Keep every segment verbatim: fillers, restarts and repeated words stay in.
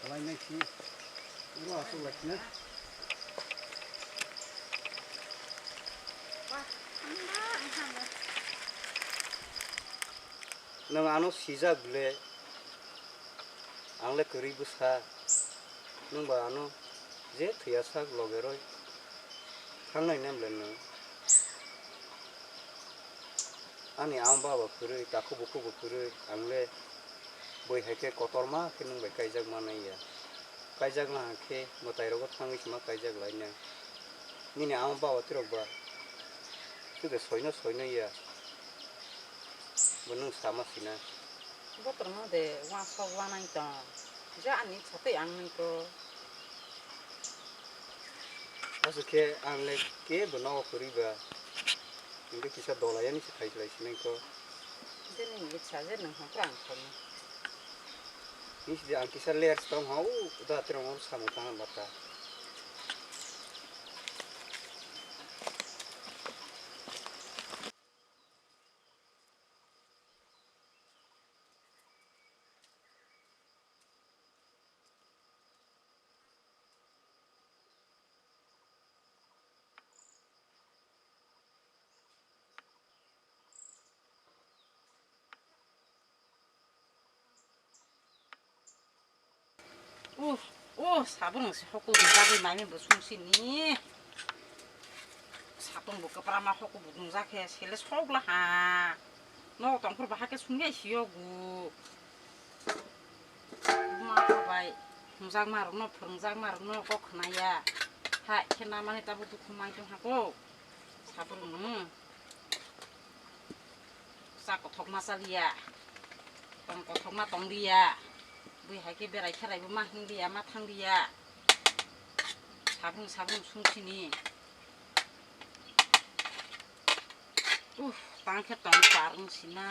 Lainai si, oro aswk lai sina. Nwng ano sijak bwle, ang le kwrwi bwsa, nwng ba ano je thwiya sak loge roi thangnai nem le nwng. Ani ama baba kwrwi, takhuk bukhuk bo kwrwi, ang le bui hai khe kotorma khe nwng bai kaijak manai ya. Kaijak na khe mwtai rogo thangwi sima kaijak lainai. Nini ama baba twirok ba. Sude soino soino ya. Bo nwng sama sina. Botorno de wasok wanai tong. Ja ani satwi ang nai ko. Aswk khe ang le kebo nogo kwrwi ba. Hingke kisa dola yani se khai lai sinai ko. Jeni ni sa je nang ha prang kono. Ni sidi ang kisa ler tong ha u da terong samung tang bata. Uh, uh, sabon se hoko dum jagwi mami bo sung sini. Sabon bo kwpra ma hoko bo dum jakhe sele sok la ha. No tongphur bahake sung ya siyo gu. Ma bai hungjak ma rokno phwrwngjak ma rokno kok khna ya. Ha khe na mani tabo dukhu mai tong hako. Sabon no. Sa kothok ma chaliya, tong kothok ma tong liya, bui hai khe berai kherai bo ma hing liya, ma thang liya, sabung sabung sung sini. Uh, tang khe tong par wng sina.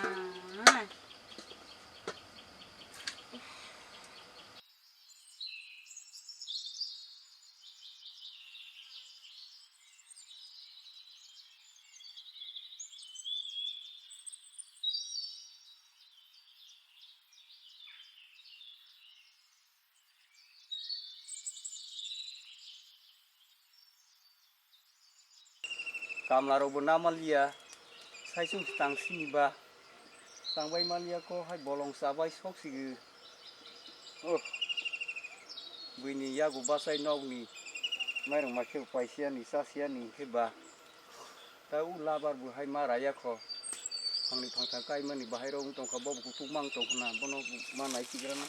Kamlarokbo namaliya, saichung tang siniba, tangbai maliya ko hai bolong chabai sok sigi. Oh, buini yago bachai nokni mairung maikhe paisiyani, chasiyani hinkhe ba. Ta u labar bo hai ma raya kho. Phangni phangthang kaimani bahairok wng tongkha, bobo kuthuk mang tongkhna, bono ma nai sigrana.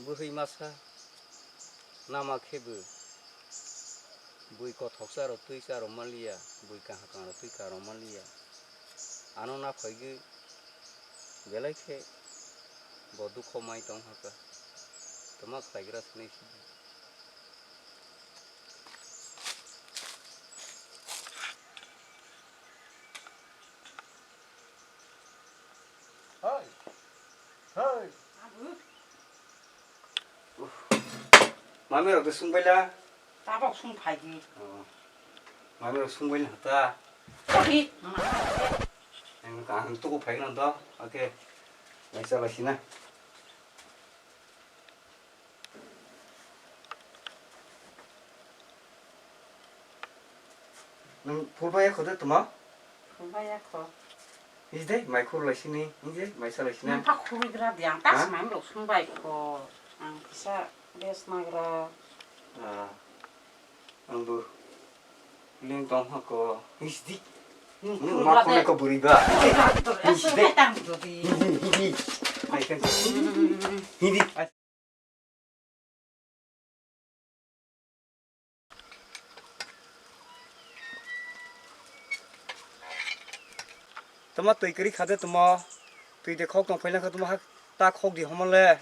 Bwrwi masa nama khe bo bui kothoksa rok twi cha rw manliya, bui kaham kaham rok twi cha rw manliya. Ano naphaigwi belai khe bo dukho mai tong hakha. Twma khlaigra sini sidi. Hoi. Hoi. Mami rok de sung baila. Tabok sung phai di. Oh. Mami rok sung baila ta. Sorry. Ang kaham tuku phai na do. Okay. Laisa laisina. Nwng phulbai ya kho de tuma? Phulbai ya kho. Is de mai khur lai sini, is de mai sa lai sini. Nang pa khurui gra di ang tas mai rok sung bai kho. Ang kisa bes nagra. Ah. Ang bu ling tong ha ko. Is di. Nwng ma khulai ko buri ba. Is de. Tang do di. Hindi, hindi. Ai kan. Hindi. Tama twi kwrwi kha de tamo. Twi de khok tong phaina kha tamo hak ta khok di homo le.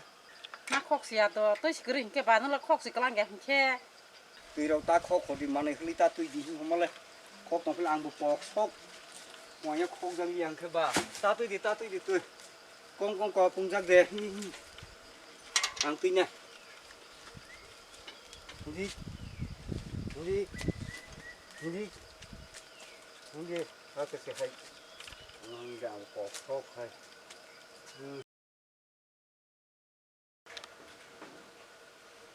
Ma khok siya to, twi si kwrwi hinkhe ba nang le khok si kwlang ya hinkhe. Twi rok ta khok khok di manwi hwnwi ta twi di hwn homo le. Khok tong phila ang bo pok sok. Wanya khok jang yang khe ba. Ta twi di, ta twi di twi. Kong kong ko pungjak de. Ang twi na. Hindi, hindi, hindi, hindi, hake se hai. Nang jang kok sok hai.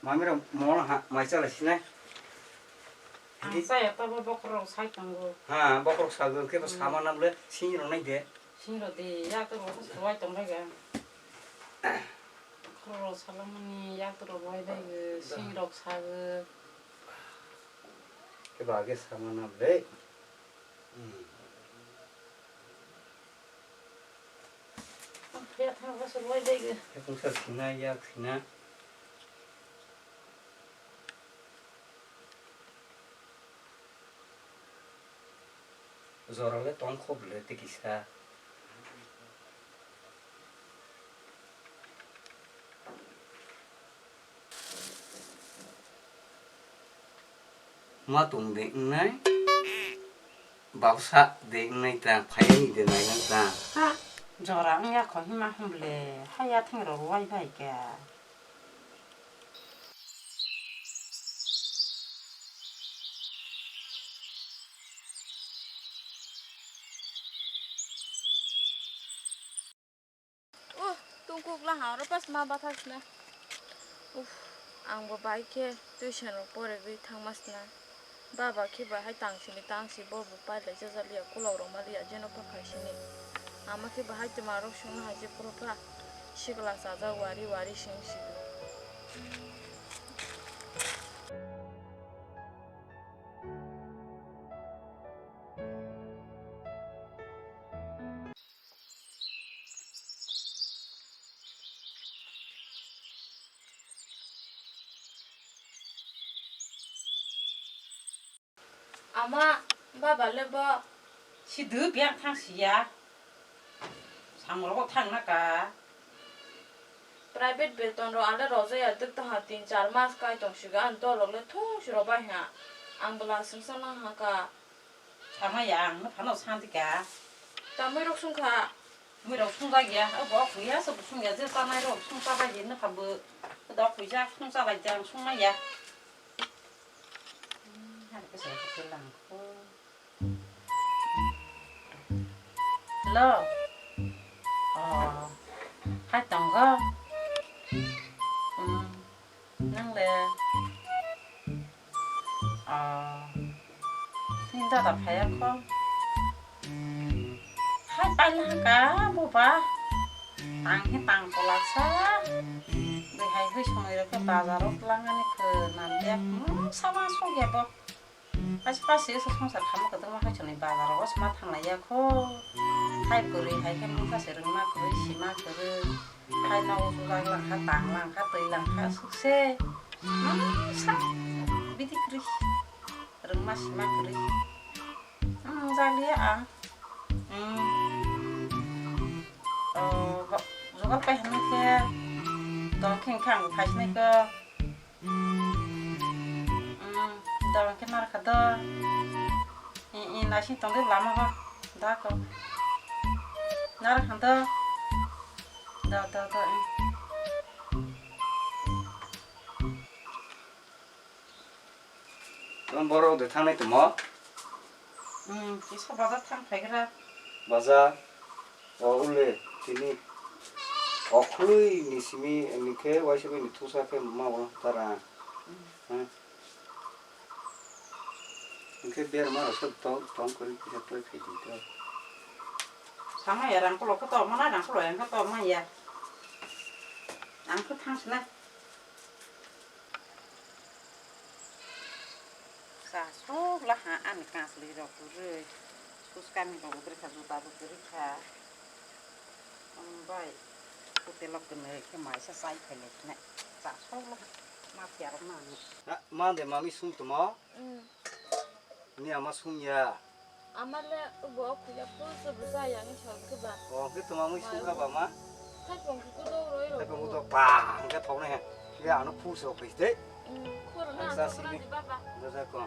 Mami rok mol ha, mai chala sinai. Ang saya tabo bokrok sai tongo. Ha, bokrok sagol khe bo sama na bole sini rok nai de. Sini rok de, ya to rok suwai tong lai ga. Bokrok salamani ya to rok wai dai ge, sini rok sage. Khe ba ge sama na bole. Hmm. Ang phiya thang ba se wai dai ge. Khe kung sa sina ya sina. Jora le tong kho bwle tei kisa. Ma tong de wngnai, bausa de wngnai ta, phai ni de nai nang ta. Ha, jora wngya kho hima hwnble, ha yatheng rok wai bai kha. Uh, tungkuk lahang oro pas ma bathak sna. Uff, ang bo bai khe tuition rok pore gwi thangma sna. Baba khe bahai tang sini tang si bo bo pai lai jajaliya kulok rok maliya jeno pha phai sini. Ama khe bahai twma rok sungna hai je phuru pha sikla chajak wari wari sing si. Ama, baba le bo. Sidu biang thang siya. Samrogo thang na ka. Private beton ro ale rojaya duk taha tin char mas kai tong siga an dolok le thung si robai ha. Ang bwla singsa lang ha ka. Sama ya ang no phano santi ka. Tamoi rok sung kha. Mui rok sung ba ya, o bo khuya so sung ya je tanai rok sung ta ba ye no pha bo. Da khuya sung ta ba jang sung ma ya. Hello. Oh, hai tongo. Hmm, nang le. Oh, ni dada phaya kho. Hai paina ka buba. Tang hi tang kolaksa. Bihai hui sonoi rok khe bazar o twlangani khe nang dia. Hmm, sama song ya bo. Pas pas se so songsar khamo khe tongma hai sonoi bazar o sma thang lai ya kho. Hai kwrwi hai khe mungsa se rwngma kwrwi sima kwrwi. Hai nogo chujak langkha tang langkha twi langkha sukse. Hmm, sa bidi kwrwi. Rwngma sima kwrwi. Hmm, jak liya ang. Hmm. Oh, jogar pai hwnwi khe tong khe wngkha ang phai sinai khe. Hmm, dong khe nar kha do. I, i, naising tong de lama bo. Da ko. Nar kha do. Do, do, do, i. Tong borok de thangnai tongmo? Hmm, kisa bazar thang phaigra. Bazar? O ule, tini. Okhului ni simi, ni khe, waisa bini thusa khe ma bo tara. Hmm. Hmm. Hingkhe berma rok khe tong, tong kwrwi kisa twi phi di to. Sama ya rang kulo khe to mana rang kulo yang khe to ma ya. Ang khe thang sina. Sa sok la ha ani kasli rok kwrwi. Suskani rok kwrwi kha, juta bo kwrwi kha. Ang bai hotel o kwnwi khe maisa chai phai lai khe nai. Sa sok la ha ma phiya rok nani. Ha, ma de mami sung tongmo? Mm. Ni ama sung ya. Ama le bo khuya phul se bwsa ya ni sal khe ba. O, khe tongma mui sung kha ba ma? Thaipung kuku do roi ro. Thaipung kuku do pa, hingke thok nai he. Ya, ano phul se office de. Mm, khur na, ang sa sini. Baba. Bwsa ko.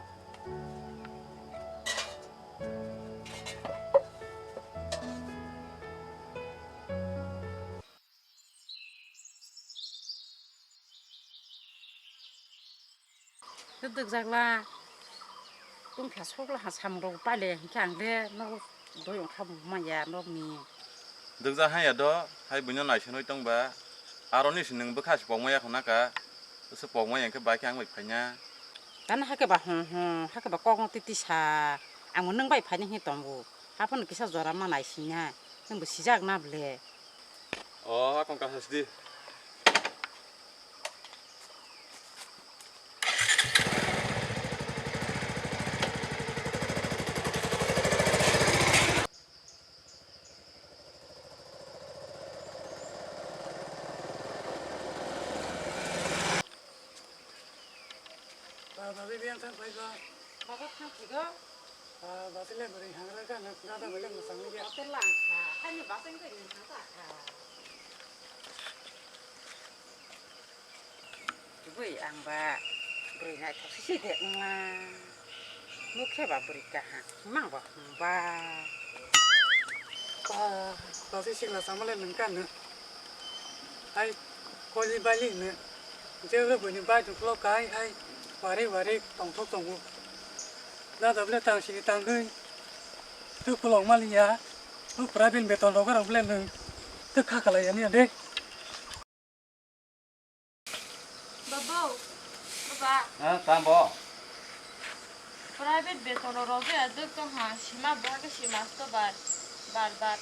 Tei dwkjakla. Tungkha sokla ha samung rok paile hinkhe ang le nogo doi ongkha bo manya nokni. Dwkjak hanya do, hai buino naisinoi tongba. Aroni se nwng bwkha se pokmaya khna ka. Bwswk pokmaya hinkhe bai khe ang bai phaina. Tani hakhe ba hong hong, hakhe ba kokno titi sa. Ang nwng bai phaina hinkhe tongo. Haphano kisa jora ma naisina. Nwng bo sijak na ble. O, hakong kasa sidi. Ba, babi biyang thang phai ba. Baba thang phai go. Ah, bati le bwrwi hangra ka na, na da bele mwsang ni ya. Bati lang kha, hani basang de ni thang ta kha. Bwrwi ang ba, bwrwi naithok sisi de wngla. Nuk khe ba bwrwi kaham, mang ba hum ba. Ba, bati sikla sama le nung ka na. Hai, koli bali ne. Jebra buini bai duklo kai hai wari wari tongthok tongo. Dada bele tang sini tangwi tu kolong maliya. Tu private beton rok rok bele nung tu kha khalai yani ade. Babu, baba. Ha, tambo. Private beton rok rok ya duk tong ha sima bo ha ke sima sto bar bar bar.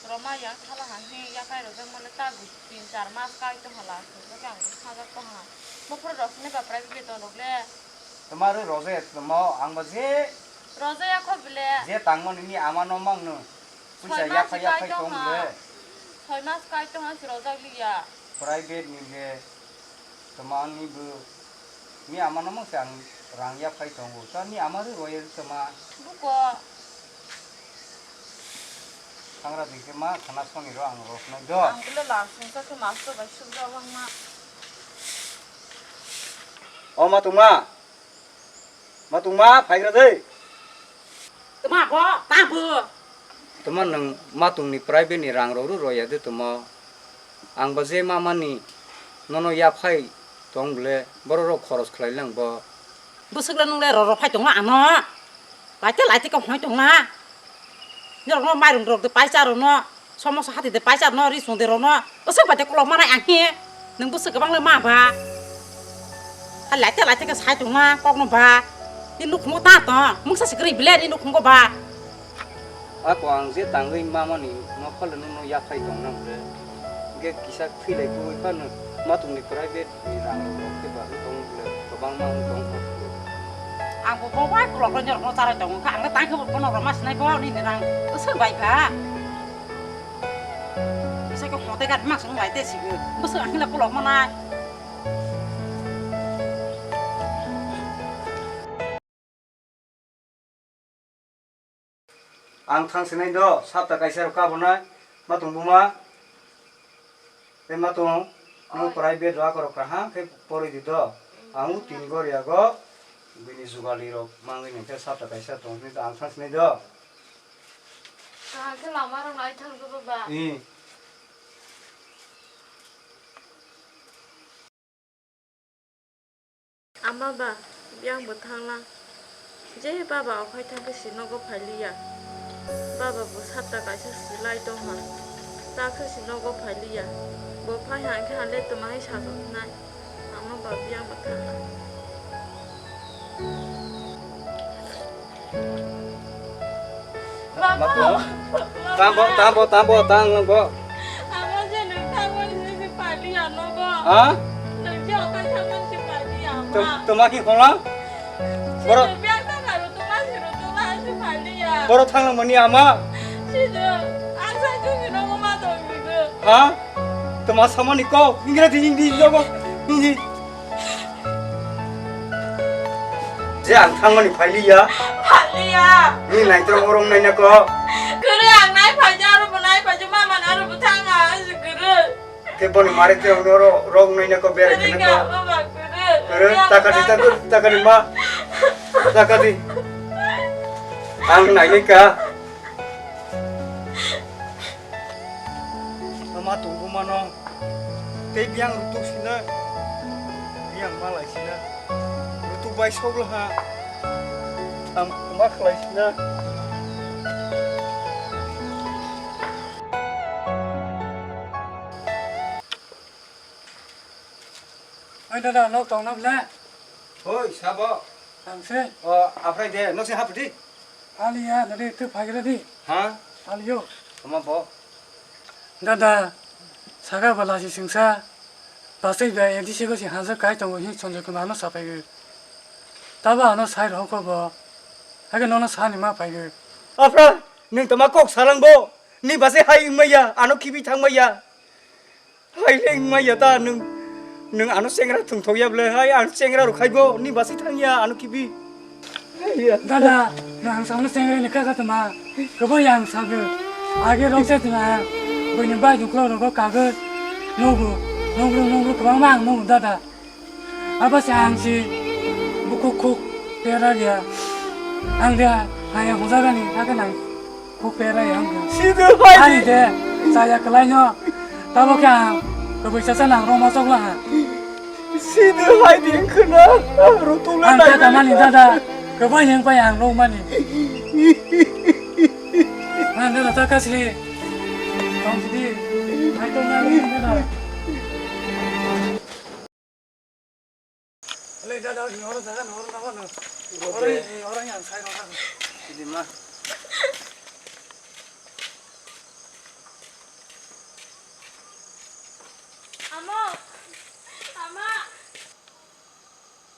Roma yang thala ha he ya kai rok male ta gu. Tin char mas kai tong hala, aswk khe ang sajak tong ha. Buphuru rok sini ba private beton rok le. Tomar roje tomo ang ba je. Roje ya kho bile. Je tangmo nini ama no mang no. Puisa Soi mas yakha kai yakha tong tong ha. Bile. Soi mas kai tong ha si rojak liya. Private ni je. Toma ni bu. Mi ama no mang se ang rang yaphai tongo. Ta ni ama ri roye toma. Buko. Sangra dikhe ma khana soni ro ang rok nai do. Ang bile lang sungsa khe master bai sukjak langma. O ma tungma. Ma tungma phaigra dei. Tuma bo, ta bo. Tuma nwng ma tungni private ni rang rok ro roya de tuma. Ang ba je ma mani nono yaphai tong bole borok rok khoros khlai lang bo. Bwswk le nung le roro phai tongma ano. Laite laite kok hoi tongma. Norok no mairum rok de paisa rok no. Somoso hati de paisa rok no ri sung de rok no. Bwswk bai de kolok manai ang hi. Nung bwswk kwbang le ma ba. Ha laite laite ke sai tongma kok no ba. Ni nukhungo ta to. Mungsa sikri bile ni nukhungo ba. Ako ang je tangwi mamani nokhole nono yaphai tong nang ble. Ge kisa thwi lai kwi phano matungni private ni rang rok khe ba tong ble kwbangma wng tong kha. Ang bo bo bai kolok rok nyorok no charai tong kha ang tang khe bo bono rok ma sinai bo ni rang bwswk bai kha. Bwswk ko hote gat ma sung lai te si bo bwswk ang khe kolok manai. Ang thang sinai do, sapta kaisa rok kabonai, matung buma, tei matung, nung private rok akorok kaham khe poroi di do. Ang tin gor yago, bini jugali rok mangwi nang khe sapta kaisa tong, ang thang sinai do. Kaham khe lama rok nai thang do ba. I. Ama ba, biyang bo thangla. Je baba okhai thangkhe si nogo phailiya. Baba bo sapta kaisa si lai tongha. Ta khe si nogo phailiya. Bo phai hang khe hale twmai sajoknai. Ama ba, biyang bo thangla. Baba. Tambo, tambo, tambo, tang nangbo. Amo je nung tangmani se pali ano bo. Ha? Nung je okai tangmani se pali ama. Tuma ki khona? Boro. Biang ta karu tuma siru tuma se pali ya. Boro thang mani ama. Sidu, ang sa tu sino ma to bidu. Ha? Tuma samani ko, ingra di indi jogo. Indi. Je ang thangmani phailiya. Phailiya. Ni naitrok orong naina ko. Kuru ang nai phaija aro bo nai phaija mama na aro bo thanga ang se kuru. Ke boni mare te oro rong naina ko bere kene ko. Kuru takati takati takati ma. Takati. Ang naini ka. Tama tunggu mano. Tei biyang rutuk sina. Biyang malai sina. Rutuk Bai sogla ha. Ang ma khlai sina. Oi dada, nok tong na bla? Hoi, sabo. Ang se. O, afrai de, nok se hapdi. Aliya, nadi tu phagre di. Ha? Aliyo. Tama bo. Dada, saka bala si singsa. Pasai ba A D C ko si hansa kai tongo hi chonjo ko mano sapai. Taba ano sai rokho bo. Hake nono sani ma pai. Afra, ning tama kok salang bo. Ni base hai maya, ano kibi thang maya. Hai leng maya ta nung, nung ano chengra thung thok ya ble, hai ano chengra rok khai bo, ni basi thang ya, ano kibi. Hai ya. Dada, nang samno chengra ni kaka tama, kabo yang sabe, age rok se tama, bini bai duklo rok kago, nogo, nogo, nogo, kwbang ma ang nogo dada. Abo se ang si bukhuk khuk pera ya. Ang de haya hujagani hake nang khuk pera ya ang de. Sida hai. Ani de saya kelai no. Tabo khe ang kebai sasa nang roma sok laha. Sida hai di khna rutu le. Ang kata mani dada kebai yang pai ang rok mani. Ang de rata kasli. Tong sidi. Hai tong mani dada. Ele dada, ni oro jaga, ni oro jaga, ni. Oro, ni oro yang sai oro. Sini ma. Amo. Ama.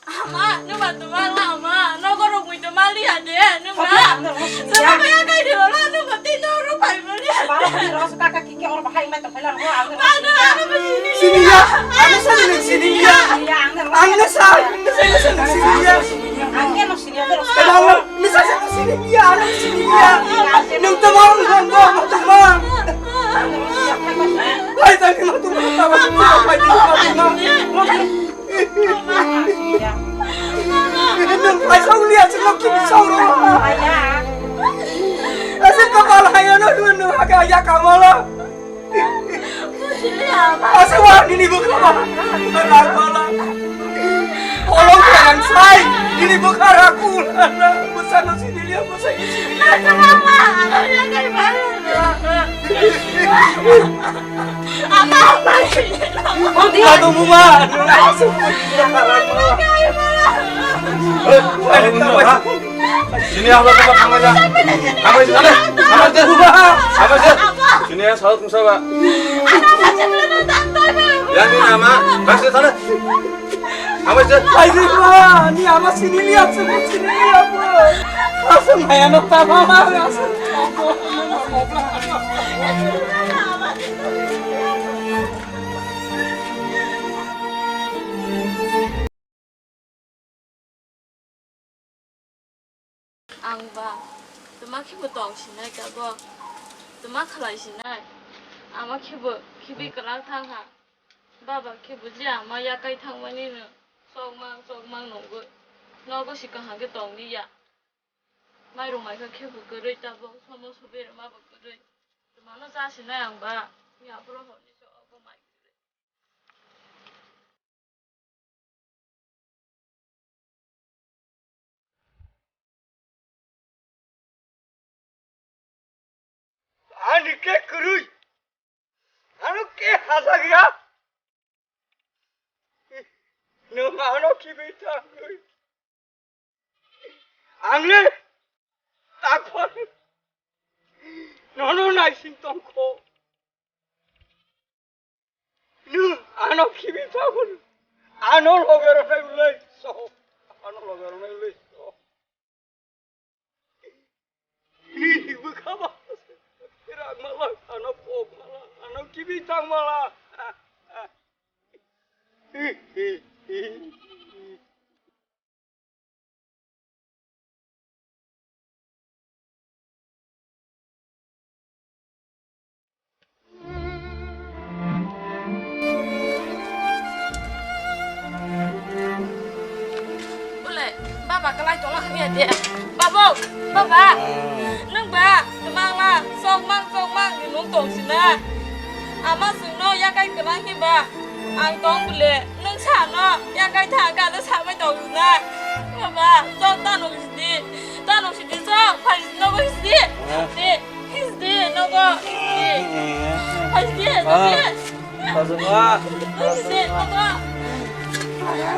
Ama, numa tuma la ama. Nogo rok mui tuma li ade, numa. Sama kaya kai di lo la, numa tino ro pai mo ni. Sini ya, ano sa ni sini ya. Ano sa, ano sa ni sini ya. Kenal lo, misa sa ni sini ya, ano sini ya. Nung tama, nung tama, nung tama. Ay, tadi mo tuma, tama, tuma, tama, tuma. Nung paisa uli asin lo kini sauro. Asin kapal haya no dua no haga ya kamala. Asin wa nini bukama. Bala bala. Olong kerang sai nini bukara kul. Busan no sini liya busan sini liya. Aduh, Buma. Sini apa tu kang aja? Kang aja sana. Kang aja. Kang aja. Sini ya, salah musa, Pak. Yang ini nama, kasih sana. Kang aja. Ayo, Buma, ni ama sini lihat, sini, sini lihat, Buma. Asam maya no tama, asam. Ang ba twma khe bo tong sinai tabuk, twma khlai sinai. Ama khe bo khibi kwlak thang ha. Baba khe bo je ama yakai thangmani no chokmang chokmang nungwi. Nogo se kaham khe tong li ya. Mairung maikha khe bo kwrwi tabuk, somo sobi rwma bo kwrwi. Twmano cha sinai ang ba. Ni aphuru horni se obo mai kwrwi. Ani khe kwrwi. Ano khe hajak ya. Nwng ano khibi thangwi. Ang le takhor nono naising tongkho. Nwng ano khibi thangwi. Ano loge rwnai ulai so. Ano loge rwnai ulai so. Nini bwkha ba rang mala, ano pok mala, ano kibi tang mala. Bole, baba kwlai tongma hamya de. Babo, baba, nwng ba twmangma chokmang chokmang ni nwng tong sina. Ama chwngno yakai kwlai hiba ang tong bole, nwng sa no yakai tha ang khe ano sabai tong sina. Ba, chwng tano hisdi, tano hisdi, chwng phaisdi, nogo hisdi. Hisdi, hisdi, nogo hisdi. Phaisdi, Ah. hisdi. Kajuma. Hisdi, nogo.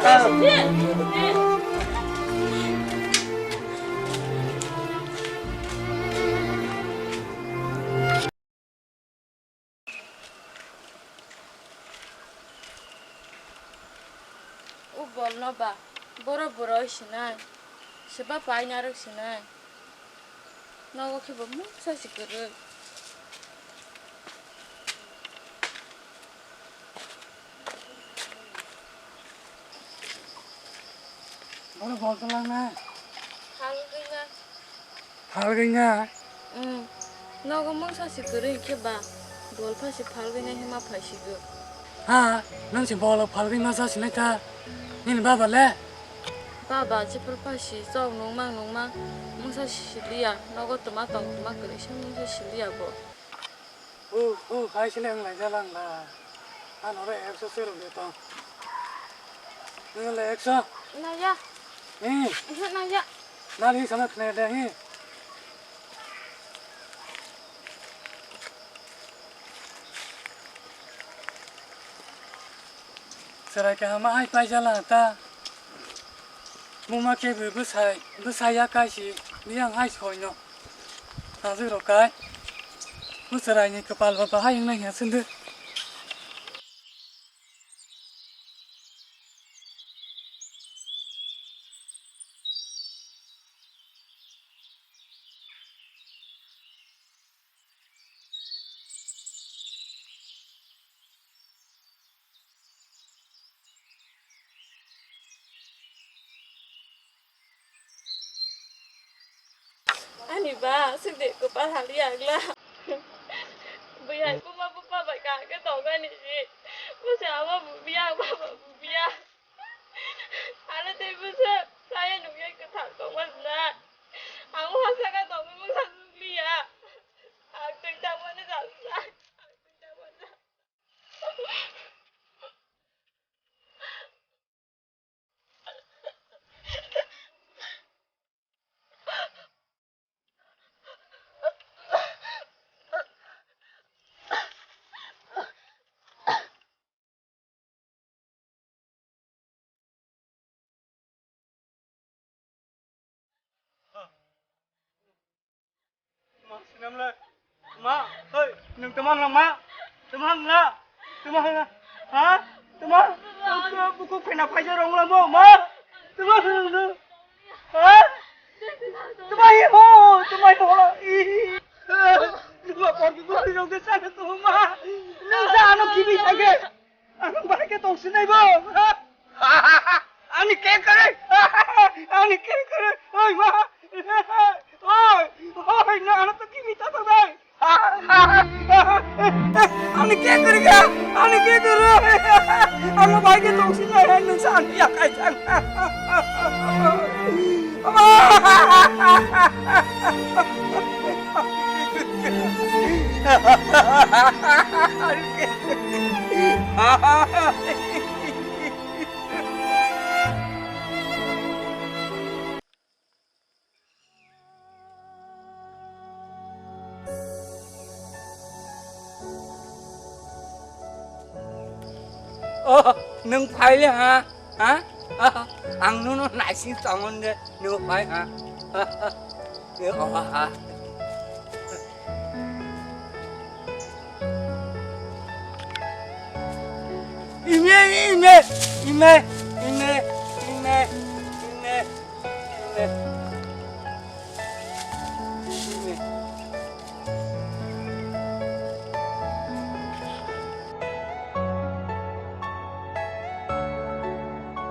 Hisdi, hisdi. O bolno ba, borok borok sinai, seba painarok sinai, nogo khe bo mungsa si kwrwi. Bono bol twlang na. Phalgwina. Phalgwina? Hmm. Nogo mungsa si kwrwi khe ba, bol pha si phalgwina hima phai si go. Ha, nang si bol phalgwi ma sa sinai ta. Nini baba le? Baba jephru pha si chok nungmang nungmang mungsa si liya. Nogo twma tong twma kwrwi se mungsa si liya bo. Uh, uh, hai sile ang lai jalang la. Ano re ekso se rong de tong. Ni le ekso. Naya. Ni. Ehe, naya. Nani sama khne de hi. Serai kaham hai pai jala ta. Muma khe bo bwsai, bwsai ya kaisi, biyang hai soino. Najwk rok kai. Bo chwraini kwpal ba bahai wngnai hwnwi swngdi. Ani ba, sidi kwpal haliya agla. Bwiyai buma bupha bai kaham khe tongani si. Bwsa ama bubiya, ama bubiya. Ano tei bwsa saya nukya kwthar tongma na. Ang o hasaka tongwi mungsa nukliya. Ang twi tangmani jalsa. Ang twi tangmani. Ma sinamle. Ma, hoi, nwng tama hwnla ma? Tama hwnla? Tama hwnla? Ha? Tama? Buku khaina phaisa rong lambo, ma? Tama hwnla? Ha? Tama hi ho, tama hi ho. Ih. Tama porgi porgi rong ke sana tu ma. Nwng sa ano kibi thangke. Ang bai khe tong sinai bo. Ani ke kare. Ani ke kare. Oi ma. Oi. Oi, no ano to kimi ta ta dai. Ani ke kare ka. Ani ke kare. Ang bai khe tong sinai, nwng sa ani ya kai chang. Oh, nwng phai le ha? Ha? Ang nono naising tongo de, nwng phai ha? Oh, ha. Ime, ime, ime.